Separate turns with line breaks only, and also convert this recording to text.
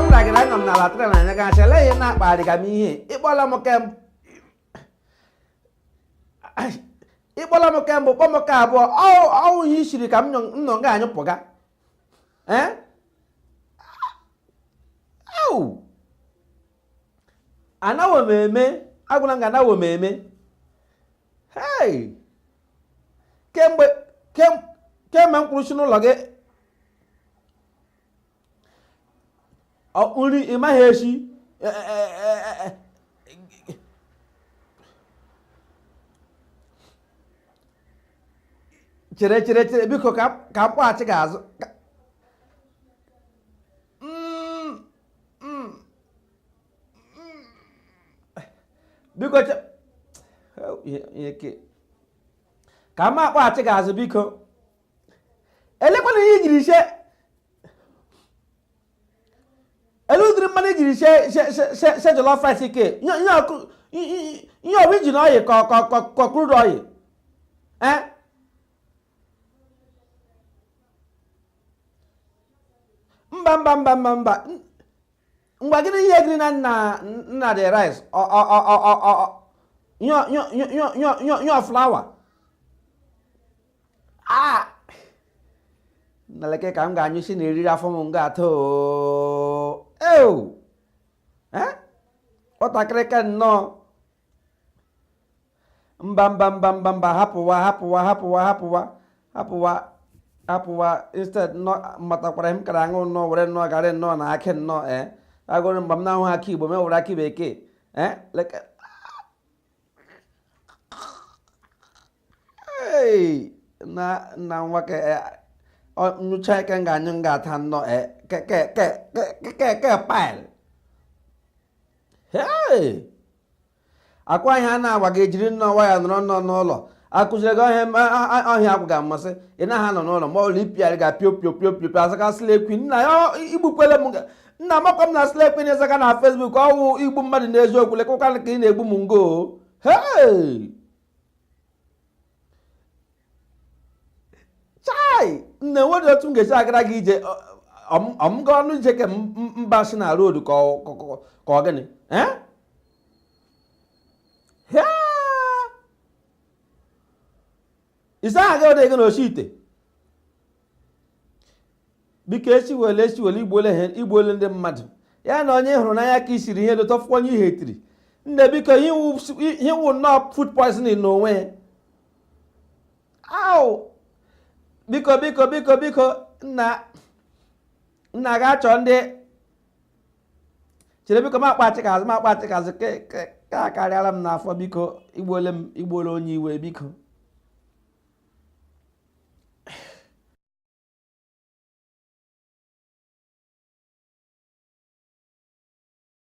M gwara gị na anọ m na latrine anya ga nsị. Lee ihe na-akpagharị m ihe. Ịkpọla m kemgbe, ịkpọla m kemgbe, kpọ m ka abụọ. Ọwụ ihe isiri ka m nọ nga anyụpụga. Ee, anawo m eme, agwụla m gị, anawo m eme. Hei, kemgbe kemgbe m kwụrụ si n'ụlọ gị, nri ị maghị esi. Chere, chere, chere, biko, ka m kpọghachi gị azụ. Biko, ka m akpọghachi gị azụ, biko. Elekwana ihe ijiri sie, ele ụdịrị mmanụ ijiri sie jollof rice ke ihe ọ bụ engine oil ka crude oil, eh? Mba, mba, mba, mba, mba. Ngwa, gịnị ihe gịnị na nna nna the rice nyọ flour a nnaleke ka m ga-anyụsi na eriri afọ m nga atọ eo. Nwatakịrị ka nnọọ. Mba, mba, mba, mba, mba, hapụwa, hapụwa, hapụwa, hapụwa, hapụwa, hapụwa. Instead nnọọ matakwara m kara aṅụ nnọọ, were nnọọ garị nnọọ na akị nnọọ. Ee, agụrụ mgbe m na-ahụ akị Igbo, m were akị bekee. Ee, leke na nna nwoke nyụcha ike m ga-anyụ m ga-ata nnọọ ke ke ke ke ke pile. Hey! Akwa ihe a na-agwa gị, ejiri nnọọ waya nọrọ nnọọ n'ụlọ akụziri gị ọhịa ọhịa akwụ ga-amasị ị naghị anọ n'ụlọ ma ọlụ ipịarị ga pio pio pio pio pio azaka slay queen. Nna ya, igbukwele m. Nna, amakwa m na slay queen ịzaka na Facebook ọwụ igbu mmadụ n'eziokwu. Lekwa ka ị na-egbu m ngo. Hey! Chai, nne, nwere otu m ga-esi agara gị ije ọmga ọnụ ije ke mba si na road ka ọ gịnị? Eh, isa aha gị ode gị na osi ite. Biko, esiwele, esiwele, igbuole ha, igbuole ndị mmadụ. Ya na onye hụrụ n'anya ka isiri ihe dotọfụkwa onye ihe etiri. Nne, biko, ihe wụ nnọọ food poisoning n'onwe ya. Au, biko, biko, biko, biko, nna, nna, ga-achọ ndị chere. Biko, m akpachi ka azụ, m akpachi ka azụ ka akarịala m n'afọ. Biko, igbuole m, igbuole onye iwe. Biko.